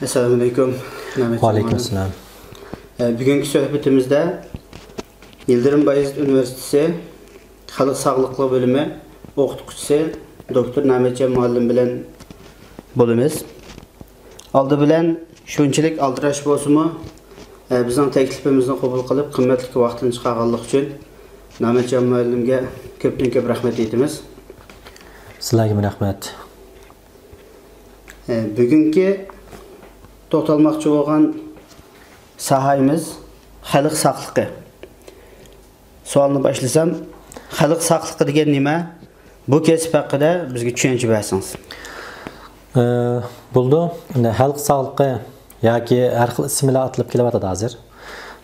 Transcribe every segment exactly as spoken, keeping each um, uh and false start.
ئەسسالامۇئەلەيكۇم. نەمەتجان مۇئەللىم. ئە، بۈگۈنكى سۆھبىتىمىزدە يىلدىرىم بايېزىد ئۇنىۋېرسىتېتى خەلق ساغلىقى بۆلۈمى ئوقۇتقۇچىسى دوكتور نەمەتجان مۇئەللىم بىلەن بولىمىز. ئالدى بىلەن شۇنچىلىك ئالدىراش بولسىمۇ، ئە، بىزنىڭ تەكلىپىمىزنى قوبۇل قىلىپ، قىممەتلىك ۋاقتىنى چىقارغانلىقى ئۈچۈن نەمەتجان مۇئەللىمگە كۆپتىن كۆپ رەھمەت ئېيتىمىز. سىلەرگىمۇ رەھمەت. ئە، بۈگۈنكى توختالماقچى بولغان ساھەمىز خەلق ساقلىقى. سوئالنى باشلىسام، خەلق ساقلىقى دېگەن نېمە؟ بۇ كەسىپ ھەققىدە بىزگە چۈشەنچە بەرسىڭىز. ئە، بولىدۇ. ئەمدى خەلق ساقلىقى ياكى ھەر خىل ئىسىم بىلەن ئاتىلىپ كېلىۋاتىدۇ ھازىر.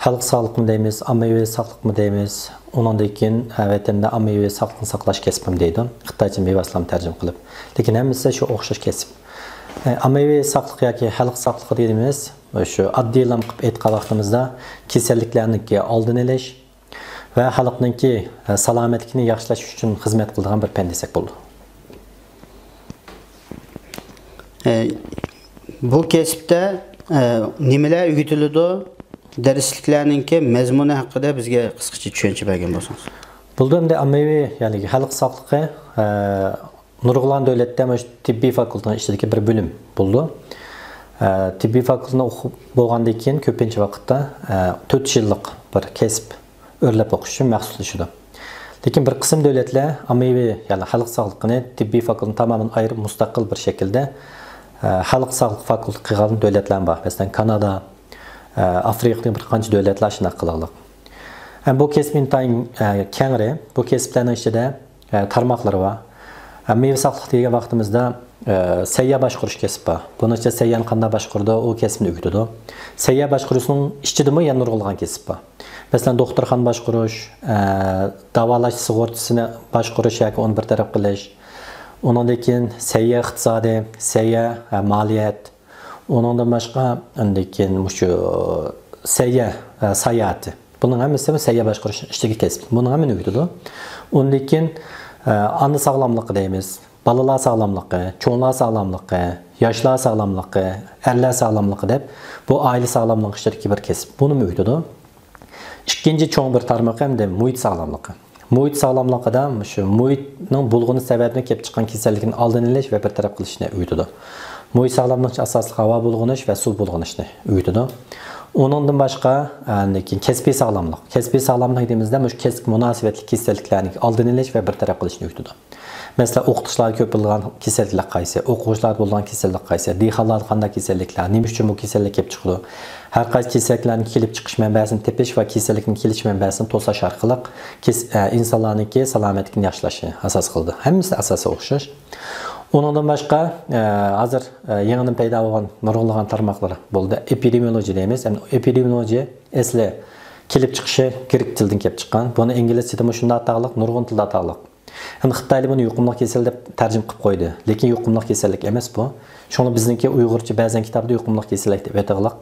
خەلق ساقلىقىمۇ دەيمىز، ئاممىۋى ساقلىقمۇ دەيمىز. ئۇنىڭدىن كېيىن، ئە، ۋەتەندە ئاممىۋى ساقلىقنى ساقلاش كەسپىمۇ دەيدۇ. خىتايچە بىۋاسىتە تەرجىمە قىلىپ. لېكىن ھەممىسى شۇ ئوخشاش كەسىپ. ئە، ئاممىۋى ساقلىق ياكى خەلق ساقلىقى دېگىنىمىز، شۇ ئاددىيلام قىلىپ ئېيتقان ۋاقتىمىزدا كېسەللىكلەرنىڭكى ئالدىنى ئېلىش، ۋە خەلقنىڭكى، ئە، سالامەتلىكىنى ياخشىلاش ئۈچۈن خىزمەت قىلىدىغان بىر پەن دېسەك بولىدۇ. ئە، بۇ كەسىپتە، ئە، نېمىلەر ئۆگىتىلىدۇ؟ دەرسلىكلەرنىڭكى مەزمۇنى ھەققىدە بىزگە قىسقىچە چۈشەنچە بەرگەن بولسىڭىز. بولىدۇ، ئەمدى ئاممىۋى، يەنى خەلق ساقلىقى، ئە، نۇرغۇنلىغان دۆلەتتە مۇشۇ تېببىي فاكۇلتېتنىڭ ئىچىدىكى بىر بۆلۈم بولىدۇ. ئە، تېببىي فاكۇلتېتنى ئوقۇپ بولغاندىن كېيىن كۆپىنچە ۋاقىتتا، ئە، تۆت يىللىق بىر كەسىپ ئۆرلەپ ئوقۇش ئۈچۈن مەخسۇسلىشىدۇ. لېكىن بىر قىسىم دۆلەتلەر ئاممىۋى، يەنى خەلق ساقلىقىنى تېببىي فاكۇلتېتتىن تامامەن ئايرىپ، مۇستەقىل بىر شەكىلدە، ئە، خەلق ساقلىقى فاكۇلتېتى قىلغان دۆلەتلەر بار. مەسىلەن، كانادا، ئە، ئافرىقىدىكى بىر قانچە دۆلەتلەر شۇنداق قىلغانلىق. ھەم بۇ كەسىپ ئىنتايىن، ئە، كەڭرى. بۇ كەسىپلەرنىڭ ئىچىدە، ئە، تارماقلىرى بار. ئە، مېۋە ساقلىق دېگەن ۋاقتىمىزدا، ئە، سەييە باشقۇرۇش كەسپى بار. بۇنىڭ ئىچىدە سەييەنى قانداق باشقۇرىدۇ، ئۇ كەسىپنى ئۆگىتىدۇ. سەييە باشقۇرۇشنىڭ ئىچىدىمۇ يەنە نۇرغۇنلىغان كەسىپ بار. مەسىلەن، دوختۇرخانا باشقۇرۇش، ئە، داۋالاش سۇغۇرتىسىنى باشقۇرۇش ياكى ئۇنى بىر تەرەپ قىلىش. ئۇنىڭدىن كېيىن سەييە ئىقتىسادى، سەييە، ئە، مالىيەت. ئۇنىڭدىن باشقا، ئاندىن كېيىن مۇشۇ سەييە، ئە، ساياھىتى. بۇنىڭ ھەممىسى سەييە باشقۇرۇش ئىچىدىكى كەسىپ. بۇنىڭ ھەممىنى ئۆگىتىدۇ. ئۇندىن كېيىن، ئە، ئانا ساغلاملىقى دەيمىز. بالىلار ساغلاملىقى، چوڭلار ساغلاملىقى، ياشلار ساغلاملىقى، ئەرلەر ساغلاملىقى دەپ، بۇ ئائىلە ساغلاملىقى ئىچىدىكى بىر كەسىپ. بۇنىمۇ ئۆگىتىدۇ. ئىككىنچى چوڭ بىر تارمىقى ئەمدى مۇھىت ساغلاملىقى. مۇھىت ساغلاملىقىدا مۇشۇ مۇھىتنىڭ بۇلغىنىش سەۋەبىدىن كېلىپ چىققان كېسەللىكنىڭ ئالدىنى ئېلىش ۋە بىر تەرەپ قىلىشنى ئۆگىتىدۇ. مۇھىت ساغلاملىقى ئاساسلىق ھاۋا بۇلغىنىش ۋە سۇ بۇلغىنىشنى ئۆگىتىدۇ. ئۇنىڭدىن باشقا، ئاندىن كېيىن كەسپىي ساغلاملىق. كەسپىي ساغلاملىق دېگىنىمىزدە مۇشۇ كەسىپكە مۇناسىۋەتلىك كېسەللىكلەرنىڭ ئالدىنى ئېلىش ۋە بىر تەرەپ قىلىشنى ئۆگىتىدۇ. مەسىلەن، ئوقۇتقۇچىلاردا كۆپ بولىدىغان كېسەللىك قايسى؟ ئوقۇغۇچىلاردا بولىدىغان كېسەللىك قايسى؟ دېھقانلاردا قانداق كېسەللىكلەر؟ نېمە ئۈچۈن بۇ كېسەللىك كېلىپ چىقىدۇ؟ ھەر قايسى كېسەللىكلەرنىڭ كېلىپ چىقىش مەنبەسىنى تېپىش ۋە كېسەللىكنىڭ كېلىش مەنبەسىنى توساش ئارقىلىق كېس-، ئە، ئىنسانلارنىڭكى سالامەتلىكىنى ياخشىلاشنى ئاساس قىلىدۇ. ھەممىسى ئاساسى ئوخشاش. ئۇنىڭدىن باشقا، ئە، ھازىر، ئە، يېڭىدىن پەيدا بولغان نۇرغۇنلىغان تارماقلار بولدى. ئېپىدېمىيولوگىيە دەيمىز. ئەمدى ئېپىدېمىيولوگىيە ئەسلى كېلىپ چىقىشى گرېك تىلىدىن كېلىپ چىققان. بۇنى ئىنگلىزچىدىمۇ شۇنداق ئاتاغلىق، نۇرغۇن تىلدا ئاتاغلىق. ئەمدى خىتايلار بۇنى يۇقۇملۇق كېسەل دەپ تەرجىمە قىلىپ قويدى. لېكىن يۇقۇملۇق كېسەللىك ئەمەس بۇ. شۇڭا بىزنىڭكى ئۇيغۇرچە بەزەن كىتابتا يۇقۇملۇق كېسەللىك دەپ ئېيتىغلىق.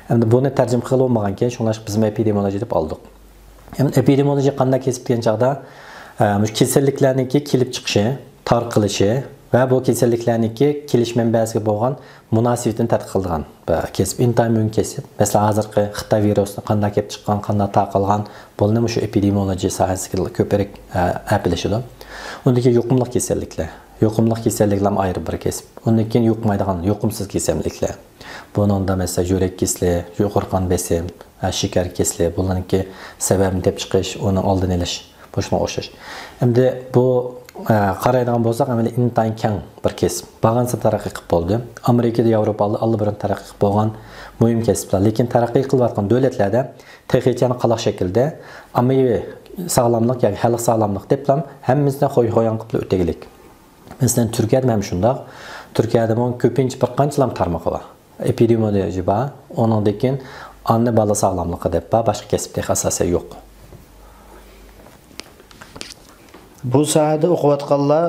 ئەمدى بۇنى تەرجىمە قىلغىلى بولمىغانكەن، شۇڭلاشقا بىزمۇ ئېپىدېمىيولوگىيە دەپ ئالدۇق. ئەمدى ئېپىدېمىيولوگىيە قانداق كەسىپ دېگەن چاغدا، ئە، مۇشۇ كېسەللىكلەرنىڭكى كېلىپ چىقىشى، تارقىلىشى ۋە بۇ كېسەللىكلەرنىڭكى كېلىش مەنبەسىگە بولغان مۇناسىۋىتىنى تەتقىق قىلىدىغان بىر كەسىپ، ئىنتايىن مۇھىم كەسىپ. مەسىلەن، ھازىرقى خىتاي ۋىرۇسى قانداق كېلىپ چىققان، قانداق تارقالغان، بۇنى مۇشۇ ئېپىدېمىيولوگىيە ساھەسىگە كۆپرەك، ئە، ئەپلىشىدۇ. ئۇندىن كېيىن يۇقۇملۇق كېسەللىكلەر. يۇقۇملۇق كېسەللىكلەرمۇ ئايرى بىر كەسىپ. ئۇندىن كېيىن يۇقمايدىغان، يۇقۇمسىز كېسەللىكلەر. بۇنىڭدا، مەسىلەن، يۈرەك كېسىلى، يۇقىرى قان بېسىم، ئە، شېكەر كېسىلى، بۇلارنىڭكى سەۋەبىنى تېپىپ چىقىش، ئۇنىڭ ئالدىنى ئېلىش، بۇ شۇنىڭغا ئوخشاش. ئەمدى بۇ، ئە، قارايدىغان بولساق، ئەمدى ئىنتايىن كەڭ بىر كەسىپ. بارغانسېرى تەرەققىي قىلىپ بولدى. ئامېرىكىدا، ياۋروپادا ئاللىبۇرۇن تەرەققىي قىلىپ بولغان مۇھىم كەسىپلەر. لېكىن تەرەققىي قىلىۋاتقان دۆلەتلەردە تېخىچە قالاق شەكىلدە ئاممىۋى ساغلاملىق ياكى خەلق ساغلاملىق دەپلا ھەممىسىنى خوي-، خوياڭ قىلىپ ئۆتەگلىك. مەسىلەن، تۈركىيەدىمۇ ھەم شۇنداق. تۈركىيەدىمۇ كۆپىنچە بىر قانچىلام تارمىقى بار. ئېپىدېمىيولوگىيە بار، ئۇنىڭدىن كېيىن ئانا بالا ساغلاملىقى دەپ بار، باشقا كەسىپ تېخى ئاساسەن يوق. بۇ ساھەدە ئوقۇۋاتقانلار،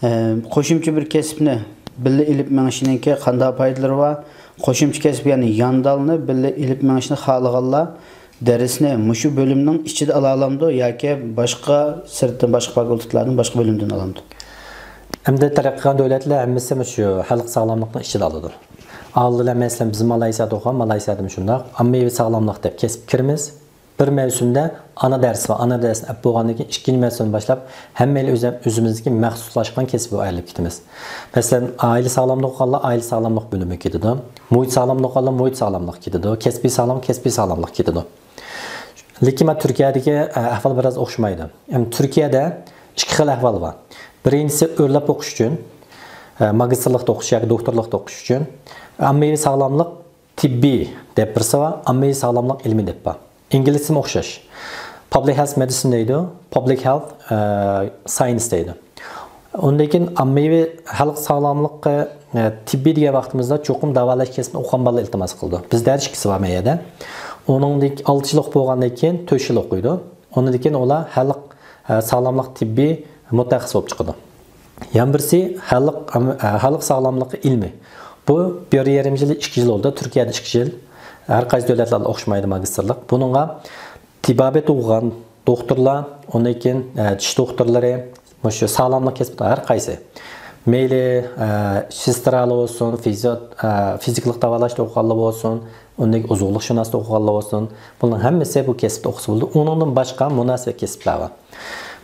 ئە، قوشۇمچە بىر كەسىپنى بىللە ئېلىپ مېڭىشنىڭكى قانداق پايدىلىرى بار؟ قوشۇمچە كەسىپ، يەنى ياندالنى بىللە ئېلىپ مېڭىشنى خالىغانلار دەرسنى مۇشۇ بۆلۈمنىڭ ئىچىدە ئالالامدۇ ياكى باشقا، سىرتتىن، باشقا فاكۇلتېتلاردىن، باشقا بۆلۈمدىن ئالامدۇ؟ ئەمدى تەرەققىي قىلغان دۆلەتلەر ھەممىسى مۇشۇ خەلق ساغلاملىقنىڭ ئىچىدە ئالىدۇ. ئالدىدا، مەسىلەن، بىز مالايسىيادا ئوقۇغان، مالايسىيادىمۇ شۇنداق. ئاممىۋى ساغلاملىق دەپ كەسىپكە كىرىمىز. بىر مەۋسۇمدە ئانا دەرسى بار، ئانا دەرسىنى ئەپ بولغاندىن كېيىن، ئىككىنچى مەۋسۇمدىن باشلاپ ھەممەيلەن ئۆزەم-، ئۆزىمىزدىكى مەخسۇسلاشقان كەسىپكە ئايرىلىپ كېتىمىز. مەسىلەن، ئائىلە ساغلاملىقى ئوقۇغانلار ئائىلە ساغلاملىق بۆلۈمىگە كېتىدۇ. مۇھىت ساغلاملىقى ئوقۇغانلار مۇھىت ساغلاملىقىغا كېتىدۇ. كەسپىي ساغلام، كەسپىي ساغلاملىققا كېتىدۇ. لېكىن مانا تۈركىيەدىكى، ئە، ئەھۋال بىراز ئوخشىمايدۇ. ئەمدى تۈركىيەدە ئىككى خىل ئەھۋال بار. بىرىنچىسى ئۆرلەپ ئوقۇش ئۈچۈن، ئە، ماگىستىرلىقتا ئوقۇش ياكى دوكتورلۇقتا ئوقۇش ئۈچۈن ئاممىۋى ساغلاملىق تېببىي دەپ بىرسى بار، ئاممىۋى ساغلاملىق ئىلمى دەپ بار. ئىنگلىزچىمۇ ئوخشاش. Public health medicine دەيدۇ، public health، ئە، science دەيدۇ. ئۇندىن كېيىن ئاممىۋى خەلق ساغلاملىقى، ئە، تېببىي دېگەن ۋاقتىمىزدا چوقۇم داۋالاش كەسپىنى ئوقۇغان بالا ئىلتىماس قىلىدۇ. بىزدە ھەر ئىككىسى بار مەيەدە. ئۇنىڭدىن كېيىن ئالتە يىللىق بولغاندىن كېيىن تۆت يىل ئوقۇيدۇ. ئۇنىڭدىن كېيىن ئۇلار خەلق، ئە، ساغلاملىق تېببىي مۇتەخەسسىس بولۇپ چىقىدۇ. يەنە بىرسى خەلق، ئە، خەلق ساغلاملىقى ئىلمى. بۇ بىر يېرىم يىل، ئىككى يىل بولدى. تۈركىيەدە ئىككى يىل. ھەر قايسى دۆلەتلەردە ئوخشىمايدۇ ماگىستىرلىق. بۇنىڭغا تېبابەت ئوقۇغان دوختۇرلار، ئۇندىن كېيىن، ئە، چىش دوختۇرلىرى، مۇشۇ ساغلاملىق كەسپىدە ھەر قايسى، مەيلى، ئە، سېسترالار بولسۇن، فىزىو-، ئە، فىزىكىلىق داۋالاشتا ئوقۇغانلار بولسۇن، ئۇندىن كېيىن ئوزۇقلۇق شۇناستا ئوقۇغانلار بولسۇن، بۇلارنىڭ ھەممىسى بۇ كەسىپتە ئوقۇسا بولىدۇ. ئۇنىڭدىن باشقا مۇناسىۋەت كەسىپلەر بار.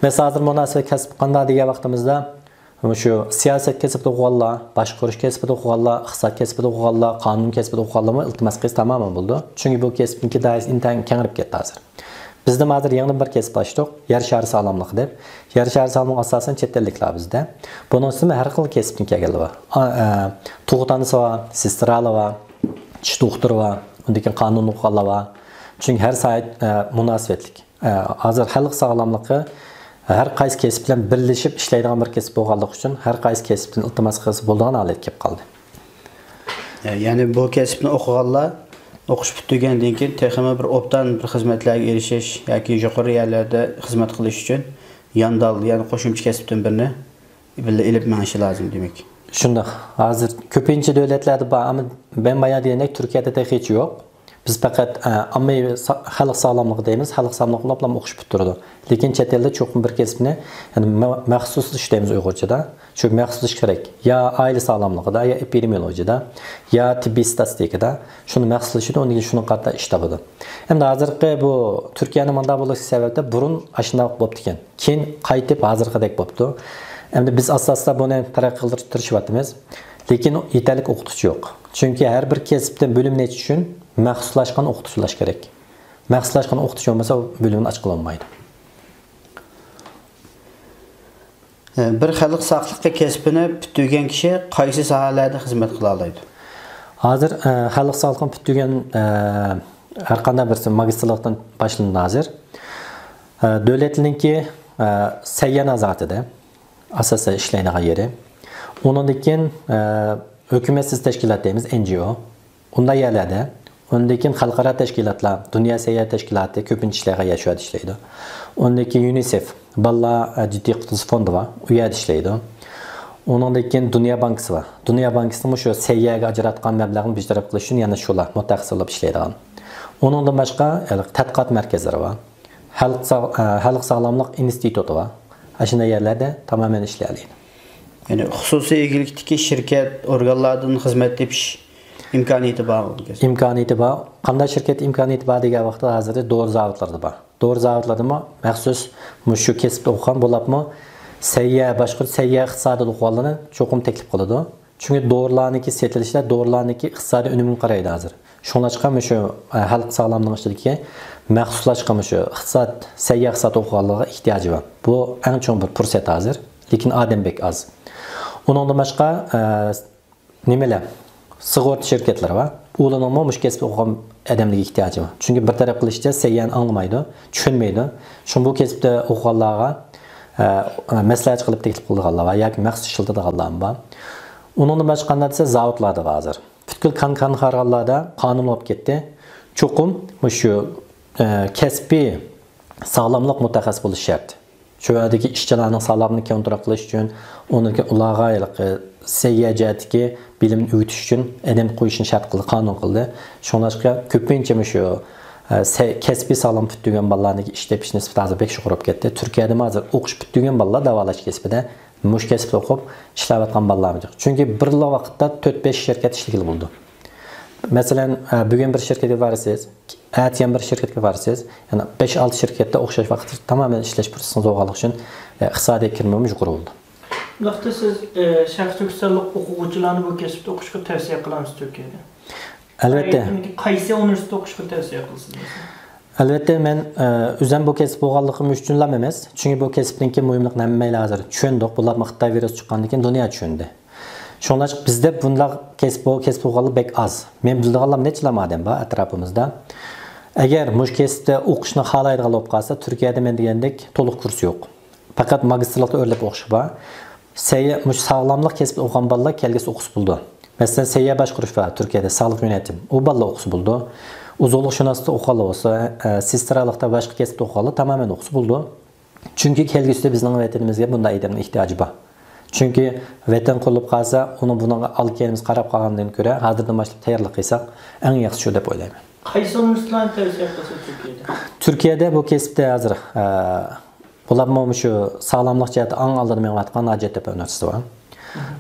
مەسىلەن، ھازىر مۇناسىۋەت كەسىپ قانداق دېگەن ۋاقتىمىزدا، مۇشۇ سىياسەت كەسپىدە ئوقۇغانلار، باشقۇرۇش كەسپىدە ئوقۇغانلار، ئىقتىساد كەسپىدە ئوقۇغانلار، قانۇن كەسپىدە ئوقۇغانلارمۇ ئىلتىماس قىلسا تامامەن بولىدۇ. چۈنكى بۇ كەسىپنىڭكى دائىرىسى ئىنتايىن كەڭىيىپ كەتتى ھازىر. بىزدىمۇ ھازىر يېڭىدىن بىر كەسىپ ئاچتۇق، يەر شارى ساغلاملىقى دەپ. يەر شارى ساغلاملىقى ئاساسەن چەت ئەللىكلەر بىزدە. بۇنىڭ ئۈستىدە ھەر خىل كەسىپتىن كەلگەنلەر بار. ئا-، ئە، تۇغۇت ئانىسى بار، سېسترالار بار، چىش دوختۇرى بار، ئۇندىن كېيىن قانۇن ئوقۇغانلار بار. چۈنكى ھەر ساھە، ئە، مۇناسىۋەتلىك. ئە، ھازىر خەلق ساغلاملىقى ھەر قايسى كەسىپ بىلەن بىرلىشىپ ئىشلەيدىغان بىر كەسىپ بولغانلىقى ئۈچۈن، ھەر قايسى كەسىپتىن ئىلتىماس قىلسا بولىدىغان ھالەتكە كېلىپ قالدى. يەنى بۇ كەسىپنى ئوقۇغانلار ئوقۇش پۈتتۈرگەندىن كېيىن تېخىمۇ بىر ئوبدان بىر خىزمەتلەرگە ئېرىشىش ياكى يۇقىرى يەرلەردە خىزمەت قىلىش ئۈچۈن ياندال، يەنى قوشۇمچە كەسىپتىن بىرنى بىللە ئېلىپ مېڭىشى لازىم دېمەك. شۇنداق. ھازىر كۆپىنچە دۆلەتلەردە بار، ئەمما مەن بايا دېگەندەك تۈركىيەدە تېخىچە يوق. بىز پەقەت، ئە، ئاممىۋى سا-، خەلق ساغلاملىقى دەيمىز، خەلق ساغلاملىقى بولۇپلا ئوقۇش پۈتتۈرىدۇ. لېكىن چەت ئەلدە چوقۇم بىر كەسىپنى، يەنى مە-، مەخسۇسلىشىش دەيمىز ئۇيغۇرچىدا. شۇ مەخسۇسلىشىش كېرەك. يا ئائىلە ساغلاملىقىدا، يا ئېپىدېمىيولوگىيەدە، يا تېببىي ستاتىستىكىدا شۇنى مەخسۇسلىشىدۇ، ئۇندىن كېيىن شۇنىڭغا قارىتا ئىش تاپىدۇ. ئەمدى ھازىرقى بۇ تۈركىيەنىڭ مۇنداق بولۇشى سەۋەبتىن بۇرۇن ئاشۇنداق بوپتىكەن. كېيىن قايتىپ ھازىرقىدەك بوپتۇ. ئەمدى بىز ئاستا-ئاستا بۇنى تەرەققىي قىلدۇرۇشقا تىرىشىۋاتىمىز. لېكىن يېتەرلىك ئوقۇتقۇچى يوق. چۈنكى ھەر بىر كەسىپتىن بۆلۈم نەچچە ئۈچۈن مەخسۇسلاشقان ئوقۇتقۇچى بولۇش كېرەك. مەخسۇسلاشقان ئوقۇتقۇچى بولمىسا، بۆلۈمنى ئاچقىلى بولمايدۇ. بىر خەلق ساقلىقى كەسپىنى پۈتتۈرگەن كىشى قايسى ساھەلەردە خىزمەت قىلالايدۇ؟ ھازىر، ئە، خەلق ساقلىقىنى پۈتتۈرگەن، ئە، ھەر قانداق بىرسى ماگىستىرلىقتىن باشلىنىدۇ ھازىر. ئە، دۆلەتنىڭكى، ئە، سەھىيە نازارىتىدە ئاساسەن ئىشلەيدىغان يېرى. ئۇنىڭدىن كېيىن، ئە، ھۆكۈمەتسىز تەشكىلات دەيمىز، ئېن جى ئو. ئۇنداق يەرلەردە، ئۇندىن كېيىن خەلقئارا تەشكىلاتلار، دۇنيا سەھىيە تەشكىلاتى كۆپىنچە ئىشلەيدىغان يەر شۇ يەردە ئىشلەيدۇ. ئۇندىن كېيىن يۇنىسېف، بالىلار، ئە، جىددىي قۇتقۇزۇش فوندى بار، ئۇ يەردە ئىشلەيدۇ. ئۇنىڭدىن كېيىن دۇنيا بانكىسى بار. دۇنيا بانكىسى مۇشۇ سەھىيەگە ئاجراتقان مەبلەغنى بىر تەرەپ قىلىش ئۈچۈن يەنە شۇلار مۇتەخەسسىس بولۇپ ئىشلەيدىغان. ئۇنىڭدىن باشقا، ھېلىقى تەتقىقات مەركەزلىرى بار. خەلق ساغ-، ئە، خەلق ساغلاملىق ئىنستىتۇتى بار. ئاشۇنداق يەرلەردە تامامەن ئىشلىيەلەيدۇ. يەنى خۇسۇسىي ئىگىلىكتىكى شىركەت، ئورگانلاردىن خىزمەت تېپىش ئىمكانىيىتى بار. ئىمكانىيىتى بار. قانداق شىركەت ئىمكانىيىتى بار دېگەن ۋاقىتتا، ھازىر دورا زاۋۇتلىرىدا بار. دورا زاۋۇتلىرىدىمۇ مەخسۇس مۇشۇ كەسىپتە ئوقۇغان بولۇپمۇ سەھىيە، باشقۇرۇش سەھىيە ئىقتىسادىدا ئوقۇغانلارنى چوقۇم تەكلىپ قىلىدۇ. چۈنكى دورىلارنىڭكى سېتىلىشىدا، دورىلارنىڭكى ئىقتىسادىي ئۈنۈمىگە قارايدۇ ھازىر. شۇڭلاشقا مۇشۇ، ئە، خەلق ساغلاملىقى ئىچىدىكى مەخسۇسلاشقان مۇشۇ ئىقتىساد، سەھىيە ئىقتىساد ئوقۇغانلارغا ئېھتىياجى بار. بۇ ئەڭ چوڭ بىر پۇرسەت ھازىر، لېكىن ئادەم بەك ئاز. ئۇنىڭدىن باشقا، ئە، نېمىلەر؟ سۇغۇرتا شىركەتلىرى بار. ئۇلارنىڭمۇ مۇشۇ كەسىپتە ئوقۇغان ئادەملەرگە ئېھتىياجى بار. چۈنكى بىر تەرەپ قىلىشىچە سەھىيەنى ئاڭلىمايدۇ، چۈشەنمەيدۇ. شۇڭا بۇ كەسىپتە ئوقۇغانلارغا، ئە، مەسلىھەتچى قىلىپ تەكلىپ قىلىدىغانلار بار ياكى مەخسۇس ئىشلىتىدىغانلارمۇ بار. ئۇنىڭدىن باشقا قانداق دېسە، زاۋۇتلاردا بار ھازىر. پۈتكۈل كان-، كان-، كارخانىلاردا قانۇن بولۇپ كەتتى. چوقۇم مۇشۇ، ئە، كەسپىي ساغلاملىق مۇتەخەسسىسى بولۇش شەرت. شۇ يەردىكى ئىشچىلارنىڭ ساغلاملىقىنى كونترول قىلىش ئۈچۈن، ئۇنىڭ، ئۇلارغا ھېلىقى سەھىيە جەھەتتىكى بىلىمنى ئۆگىتىش ئۈچۈن ئادەم قويۇشنى شەرت قىلدى، قانۇن قىلدى. شۇڭلاشقا كۆپىنچە مۇشۇ، ئە، سە-، كەسپىي ساغلام پۈتتۈرگەن بالىلارنىڭكى ئىش تېپىش نىسبىتى ھازىر بەك يۇقىرى بولۇپ كەتتى. تۈركىيەدىمۇ ھازىر ئوقۇش پۈتتۈرگەن بالىلار داۋالاش كەسپىدە مۇشۇ كەسىپتە ئوقۇپ ئىشلەۋاتقان بالىلارمۇ جىق. چۈنكى بىرلا ۋاقىتتا تۆت-بەش شىركەت ئىشلىگىلى بولىدۇ. مەسىلەن، ئە، بۈگۈن بىر شىركەتكە بارىسىز، ئەتە يەنە بىر شىركەتكە بارىسىز. يەنى بەش-ئالتە شىركەتتە ئوخشاش ۋاقىتتا تامامەن ئىشلەش پۇرسىتىڭىز بولغانلىقى ئۈچۈن، ئە، ئىقتىسادىي كىرىمىمۇ يۇقىرى بولىدۇ. بۇنداقتا سىز، ئە، شەرقىي تۈركىستانلىق ئوقۇغۇچىلارنى بۇ كەسىپتە ئوقۇشقا تەۋسىيە قىلامسىز تۈركىيەدە؟ ئەلۋەتتە. قايسى ئۇنىۋېرسىتېتتا ئوقۇشقا تەۋسىيە قىلىسىز مەسىلەن؟ ئەلۋەتتە، مەن، ئە، ئۆزۈم بۇ كەسىپ بولغانلىقىم ئۈچۈنلا ئەمەس، چۈنكى بۇ كەسىپنىڭكى مۇھىملىقىنى ھەممەيلەن ھازىر چۈشەندۇق. بولۇپمۇ خىتاي ۋىرۇسى چىققاندىن كېيىن دۇنيا چۈشەندى. شۇڭلاشقا بىزدە بۇنداق كەسىپ، بۇ كەسىپ بولغانلار بەك ئاز. مەن بىلىدىغانلار نەچچىلەم ئادەم بار ئەتراپىمىزدا. ئەگەر مۇشۇ كەسىپتە ئوقۇشنى خالايدىغانلار بولۇپ قالسا، تۈركىيەدە مەن دېگەندەك تولۇق كۇرس يوق. پەقەت ماگىستىرلىقتا ئۆرلەپ ئوقۇش بار. سەھىيە، مۇشۇ ساغلاملىق كەسپىدە ئوقۇغان بالىلار كەلگۈسى ئوقۇسا بولىدۇ. مەسىلەن، سەھىيە باشقۇرۇش بار تۈركىيەدە، ساغلىق يۆنىتىم. ئۇ بالىلار ئوقۇسا بولىدۇ. ئوزۇقلۇق شۇناسلىقتا ئوقۇغانلار بولسا، ئە، سېسترالىقتا، باشقا كەسىپتە ئوقۇغانلار تامامەن ئوقۇسا بولىدۇ. چۈنكى كەلگۈسىدە بىزنىڭ ۋەتىنىمىزگە بۇنداق ئادەمنىڭ ئېھتىياجى بار. چۈنكى ۋەتەن قۇرۇلۇپ قالسا، ئۇنىڭ بۇنىڭغا ئالدى-كەينىمىز قاراپ قالغاندىن كۆرە، ھازىردىن باشلاپ تەييارلىق قىلساق، ئەڭ ياخشىسى شۇ دەپ ئويلايمەن. قايسى ئۇنىۋېرسىتېتلارنى تەۋسىيە قىلىسىز تۈركىيەدە؟ تۈركىيەدە بۇ كەسىپتە ھازىر، ئە، بولۇپمۇ مۇشۇ ساغلاملىق جەھەتتە ئەڭ ئالدىدا مېڭىۋاتقان ھاجەتتەپە ئۇنىۋېرسىتېتى بار.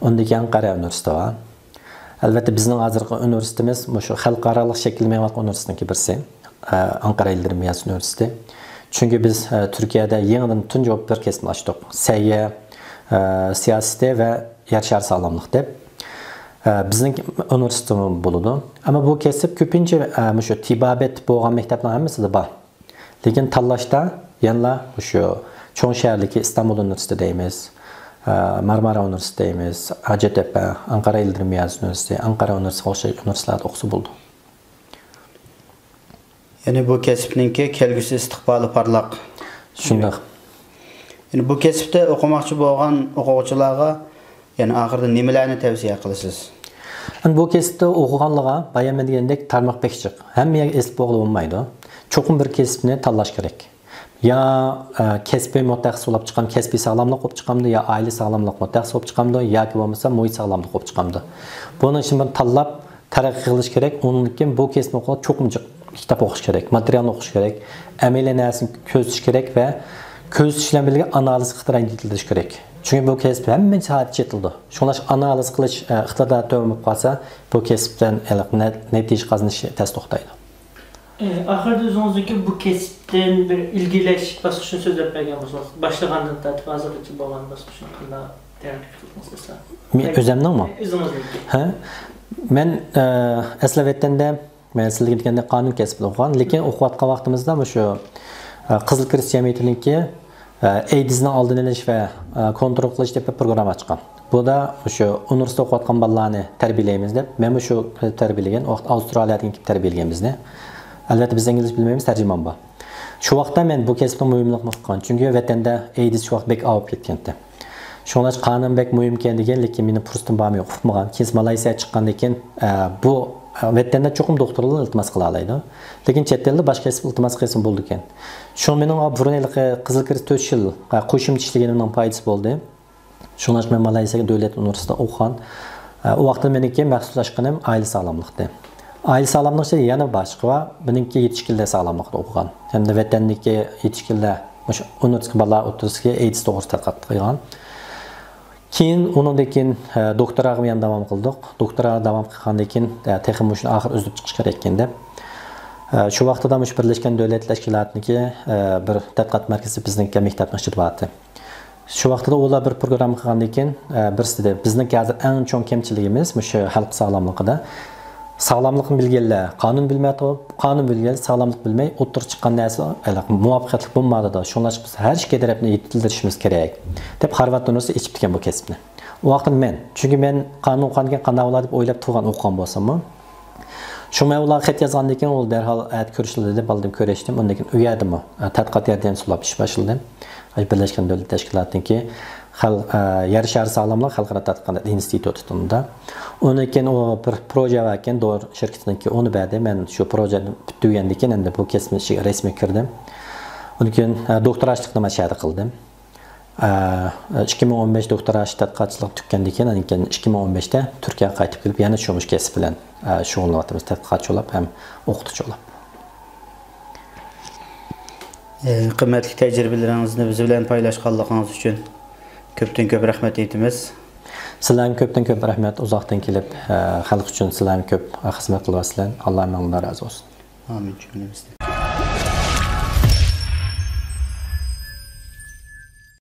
ئۇندىن كېيىن ئەنقەرە ئۇنىۋېرسىتېتى بار. ئەلۋەتتە، بىزنىڭ ھازىرقى ئۇنىۋېرسىتېتىمىز مۇشۇ خەلقئارالىق شەكىلدە مېڭىۋاتقان ئۇنىۋېرسىتېتنىڭكى بىرسى. ئە، ئەنقەرە يىلدىرىم نىياز ئۇنىۋېرسىتېتى. چۈنكى بىز، ئە، تۈركىيەدە يېڭىدىن تۇنجى بولۇپ بىر كەسىپنى ئاچتۇق. سەھىيە، ئە، سىياسىتى ۋە يەر شارى ساغلاملىق دەپ. ئە، بىزنىڭ ئۇنىۋېرسىتېتىمۇ بولىدۇ. ئەمما بۇ كەسىپ كۆپىنچە، ئە، مۇشۇ تېبابەت بولغان مەكتەپنىڭ ھەممىسىدە بار. لېكىن تاللاشتا يەنىلا مۇشۇ چوڭ شەھەرلىكى ئىستانبۇل ئۇنىۋېرسىتېتى دەيمىز، ئە، مارمارا ئۇنىۋېرسىتېتى دەيمىز، ھاجەتتەپە، ئەنقەرە يىلدىرىم نىياز ئۇنىۋېرسىتېتى، ئەنقەرە ئۇنىۋېرسىتېتىغا ئوخشاش ئۇنىۋېرسىتېتلاردا ئوقۇسا بولىدۇ. يەنى بۇ كەسىپنىڭكى كەلگۈسى ئىستىقبالى پارلاق. شۇنداق. يەنى بۇ كەسىپتە ئوقۇماقچى بولغان ئوقۇغۇچىلارغا يەنى ئاخىرىدا نېمىلەرنى تەۋسىيە قىلىسىز؟ ئەمدى بۇ كەسىپتە ئوقۇغانلىرىغا بايام مەن دېگەندەك تارماق بەك جىق. ھەممە يەرگە ئېسىپ بولغىلى بولمايدۇ. چوقۇم بىر كەسىپنى تاللاش كېرەك. يا، ئە، كەسپىي مۇتەخەسسىس بولۇپ چىققان كەسپىي ساغلاملىق بولۇپ چىقامدۇ، يا ئائىلە ساغلاملىق مۇتەخەسسىسى بولۇپ چىقامدۇ، ياكى بولمىسا مۇھىت ساغلاملىق بولۇپ چىقامدۇ. بۇنىڭ ئىچىدىن بىر تاللاپ، تەرەققىي قىلىش كېرەك. ئۇنىڭدىن كېيىن بۇ كەسىپنى ئوقۇغاندا چوقۇم جىق كىتاب ئوقۇش كېرەك، ماتېرىيالنى ئوقۇش كېرەك، ئەمەلىي نەرسىنى كۆزىتىش كېرەك ۋە كۆزىتىش بىلەن بىرگە ئانالىز ئىقتىدارىنى يېتىلدۈرۈش كېرەك. چۈنكى بۇ كەسىپ ھەممە ساھەدە چېتىلىدۇ. شۇڭلاشقا ئانالىز قىلىش، ئە، ئىقتىدارى تۆۋەن بولۇپ قالسا، بۇ كەسىپتىن ھېلىقى نە-، نەتىجە قازىنىش تەس توختايدۇ. ئە، ئاخىرىدا ئۆزىڭىزنىڭكى بۇ كەسىپتىن بىر ئىلگىرىلەش باسقۇچىنى سۆزلەپ بەرگەن بولسىڭىز، باشلىغاندىن تارتىپ ھازىرغىچە بولغان باسقۇچنى قانداق تەرەققىي قىلدىڭىز ئەسلا؟ مەن ئۆزۈمنىڭمۇ؟ ئۆزىڭىزنىڭكى. ھە؟ مەن، ئە، ئەسلى ۋەتەندە، مەن سىزگە دېگەندەك قانۇن كەسپىدە ئوقۇغان، لېكىن ئوقۇۋاتقان ۋاقتىمىزدا مۇشۇ، ئە، قىزىل كىرېست جەمئىيىتىنىڭكى، ئە، ئەيدىزنىڭ ئالدىنى ئېلىش ۋە، ئە، كونترول قىلىش دەپ بىر پروگرامما ئاچقان. بۇدا مۇشۇ ئۇنىۋېرسىتېتتا ئوقۇۋاتقان بالىلارنى تەربىيەلەيمىز دەپ، مەنمۇ شۇ تەربىيەلىگەن، ئۇ ۋاقىت ئاۋسترالىيەدىن كېلىپ تەربىيەلىگەن بىزنى. ئەلۋەتتە، بىز ئىنگلىزچە بىلمەيمىز، تەرجىمانمۇ بار. شۇ ۋاقىتتا مەن بۇ كەسىپنىڭ مۇھىملىقىنى ئۇققان، چۈنكى ۋەتەندە ئەيدىز شۇ ۋاقىت بەك ئاۋۇپ كەتكەنتى. شۇڭلاشقا قانۇن بەك مۇھىمكەن دېگەن، لېكىن مېنىڭ پۇرسىتىم بارمۇ يوق، ئۇقمىغان. كېيىن مالايسىياغا چىققاندىن كېيىن، ئە، بۇ، ئە، ۋەتەندە چوقۇم دوختۇرلار ئىلتىماس قىلالايدۇ. لېكىن چەت ئەلدە باشقا كەسىپ ئىلتىماس قىلسىمۇ بولىدىكەن. شۇڭا مېنىڭ بۇرۇن ھېلىقى قىزىل كىرېست تۆت يىل، ئە، قوشۇمچە ئىشلىگىنىمنىڭ پايدىسى بولدى. شۇڭلاشقا مەن مالايسىيا دۆلەت ئۇنىۋېرسىتېتىدا ئوقۇغان. ئە، ئۇ ۋاقىتتا مېنىڭكى مەخسۇسلاشقىنىم ئائىلە ساغلاملىقى. ئائىلە ساغلاملىقى ئىچىدە يەنە باشقا بار. بۇنىڭكى يېتىشكىنلەر ساغلاملىقىدا ئوقۇغان. ھەمدە ۋەتەندىكى يېتىشكىنلەر، مۇشۇ ئۇنىۋېرسىتېتتىكى بالىلار ئوتتۇرىسىدىكى ئەيدىز توغرىسىدا تەتقىقات قىلغان. كېيىن ئۇنىڭدىن كېيىن، ئە، دوكتوراغا يەنە داۋام قىلدۇق. دوكتورا داۋام قىلغاندىن كېيىن، ئە، تېخى مۇشۇنى ئاخىر ئۈزۈپ چىقىش كېرەككەن دەپ، ئە، شۇ ۋاقىتتا مۇشۇ بىرلەشكەن دۆلەتلەر تەشكىلاتىنىڭكى، ئە، بىر تەتقىقات مەركىزى بىزنىڭكى مەكتەپنىڭ ئىچىدە بارتى. شۇ ۋاقىتتا ئۇلار بىر پروگرامما قىلغاندىن كېيىن، ئە، بىرسى دېدى، بىزنىڭكى ھازىر ئەڭ چوڭ كەمچىلىكىمىز مۇشۇ خەلق ساغلاملىقىدا. ساغلاملىقنى بىلگەنلەر قانۇن بىلمەيدۇ، قانۇن بىلگەنلەر ساغلاملىق بىلمەي ئوتتۇرىغا چىققان نەرسە ھېلىقى مۇۋەپپەقىيەتلىك بولمايدۇ. شۇڭلاشقا بىز ھەر ئىككى تەرەپنى يېتىلدۈرۈشىمىز كېرەك، دەپ خارۋارد ئۇنىۋېرسىتېتى ئېچىپتىكەن بۇ كەسىپنى. ئۇ ۋاقىتتا مەن، چۈنكى مەن قانۇن ئوقۇغاندىن كېيىن قانداق بولار دەپ ئويلاپ تۇرغان ئوقۇغان بولساممۇ، شۇڭا مەن ئۇلارغا خەت يازغاندىن كېيىن، ئۇلار دەرھال ئەتە كۆرۈشىلى دېدى، بالىدىن كۆرۈشتۈم. ئۇندىن كېيىن ئۇ يەردىمۇ، ئە، تەتقىقات ياردەمچىسى بولۇپ ئىش باشلىدىم. ئاشۇ بىرلەشكەن دۆلەت تەشكىلاتىنىڭكى خەل-، ئە، يەر شارى ساغلاملىق خەلقئارا تەتقىقات ئىنستىتۇتىدا. ئۇندىن كېيىن ئۇ بىر پروژە باركەن، دورا شىركىتىنىڭكى، ئۇنى بەردى. مەن شۇ پروژەنى پۈتتۈرگەندىن كېيىن ئەمدى بۇ كەسىپنىڭ ئىچىگە رەسمىي كىردىم. ئۇندىن كېيىن، ئە، دوكتورا ئىشلىقنى مانا شۇ يەردە قىلدىم. ئە، ئىككى مىڭ ئون بەش دوكتورا ئىش تەتقىقاتچىلىق تۈگىگەندىن كېيىن، ئاندىن كېيىن ئىككى مىڭ ئون بەشتە تۈركىيەگە قايتىپ كېلىپ، يەنە شۇ مۇشۇ كەسىپ بىلەن، ئە، شۇغۇللىنىۋاتىمىز، تەتقىقاتچى بولۇپ ھەم ئوقۇتقۇچى بولۇپ. ئە، قىممەتلىك تەجرىبىلىرىڭىزنى بىز بىلەن پايلاشقانلىقىڭىز ئۈچۈن كۆپتىن كۆپ رەھمەت ئېيتىمىز. سىلەرگە كۆپتىن كۆپ رەھمەت، ئۇزاقتىن كېلىپ، ئە، خەلق ئۈچۈن سىلەرمۇ كۆپ خىزمەت قىلىۋاتىسىلەر. ئاللا ھەممىڭلاردىن رازى بولسۇن. ئامىن جۈملىمىزدىن.